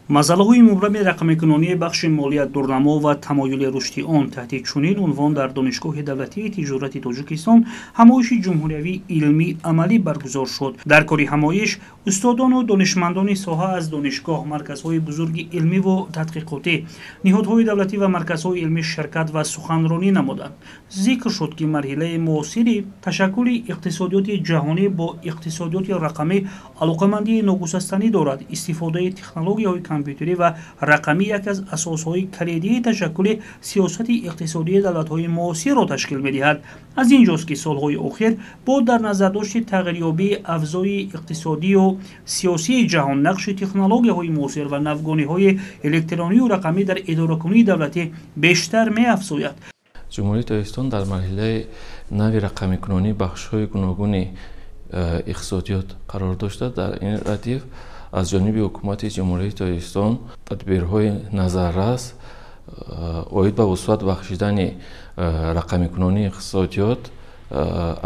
Масъалаҳои мубрами рақамикунонии бахши молия, дурнамо ва тамоюли рушди он таҳти чунин унвон дар Донишгоҳи давлатии тиҷорати Тоҷикистон ҳамоиши ҷумҳуриявии илмӣ амалӣ баргузор шуд. Дар кори ҳамоиш устодону донишмандони соҳа аз донишгоҳ, марказҳои бузурги илмиву тадқиқотӣ, ниҳодҳои давлатӣ ва марказҳои илмӣ ширкат ва суханронӣ намуданд. Зикр шуд, ки марҳилаи муосири ташаккули иқтисодиёти ҷаҳонӣ бо иқтисодиёти рақамӣ алоқамандии ногусастанӣ дорад. Истифодаи технологияҳои компютерӣ ва рақамӣ яке аз асосҳои калидии ташаккули сиёсати иқтисодии давлатҳои муосирро ташкил медиҳад. Аз ин ҷост, ки солҳои охир бо дар назардошти тағйирёбии авзои иқтисодию сиёсии ҷаҳон, нақши технологияҳои муосир ва навгониҳои электронию рақамӣ дар идоракунии давлатӣ бештар меафзояд. Ҷумҳурии Тоҷикистон дар марҳилаи нави рақамикунонии бахшҳои гуногуни иқтисодиёт қарор дошта, дар ин радиф аз ҷониби ҳукумати Ҷумҳурии Тоҷикистон тадбирҳои назаррас оид ба вусъат бахшидани рақамикунонии иқтисодиёт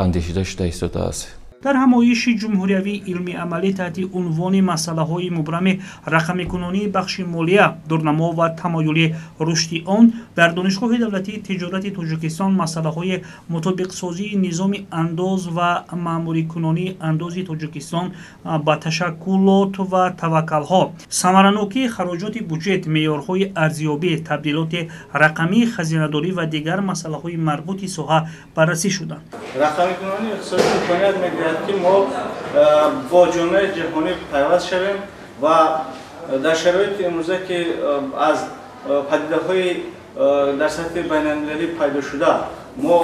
андешида шуда истодааст. Дар ҳамоиши ҷумҳуриявии илмии амалӣ таҳти унвони масъалаҳои мубрами рақамикунонии бахши молия, дурнамо ва тамоюли рушди он дар Донишгоҳи давлатии тиҷорати Тоҷикистон масъалаҳои мутобиқсозии низоми андоз ва маъмурикунонии андози Тоҷикистон ба ташаккулот ва таваккалҳо, самаранокии хароҷоти буҷет, меъёрҳои арзёбӣ, табдилоти рақамии хазинадорӣ ва дигар масъалаҳои марбути соҳа баррасӣ шуданд. Рақамикунонии иқтисодӣ имконият медиҳад, ки мо бо ҷомеаи ҷаҳонӣ пайваст шавем ва дар шароити имрӯза, ки аз падидаҳои дар сатҳи байналмилалӣ пайдо шуда, мо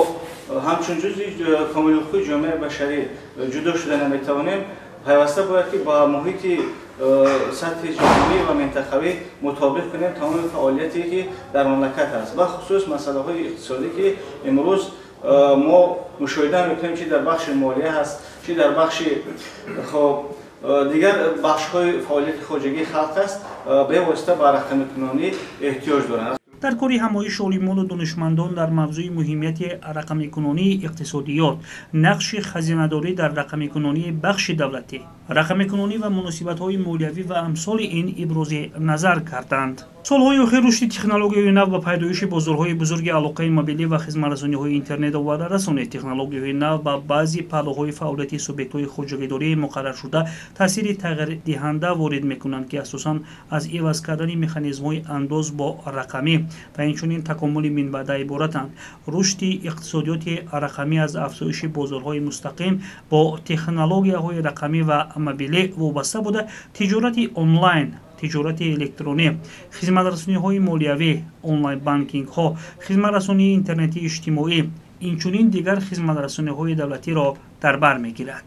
ҳамчун ҷузъи комилҳуқуқи ҷомеаи башарӣ ҷудо шуда наметавонем, пайваста бояд, ки ба муҳити сатҳи ҷаҳонӣ ва минтақавӣ мутобиқ кунем тамоми фаъолияте, ки дар мамлакат аст, бахусус масъалаҳои иқтисодӣ, ки имрӯз мо мушоҳида мекунем, чи дар бахши молия ҳаст, чи дар бахши хоб дигар бахшҳои фаъолияти хоҷагии халқ аст, бевосита ба рақамикунонӣ эҳтиёҷ доранд. Дар кори ҳамоиш олимону донишмандон дар мавзӯи муҳимияти рақамикунонии иқтисодиёт, нақши хазинадорӣ дар рақамикунонии бахши давлатӣ, рақамикунонӣ ва муносибатҳои молиявӣ ва амсоли ин ибрози назар карданд. Солҳои охир рушди технологияҳои нав ба пайдоиши бозорҳои бузурги алоқаи мобилӣ ва хизматрасониҳои интернет оварда расонид. Технологияҳои нав ба баъзе паҳлӯҳои фаъолияти субъектҳои хоҷагидории муқарраршуда таъсири тағйирдиҳанда ворид мекунанд, ки асосан аз иваз кардани механизмҳои андоз бо рақамӣ ва инчунин такомули минбаъда иборатанд. Рушди иқтисодиёти рақамӣ аз афзоиши бозорҳои мустақим бо технологияҳои рақамӣ ва мобилӣ вобаста буда, тиҷорати онлайн, тиҷорати электронӣ, хизматрасониҳои молиявӣ, онлайн-банкингҳо, хизматрасонии интернетии иҷтимоӣ, инчунин дигар хизматрасониҳои давлатиро дар бар мегирад.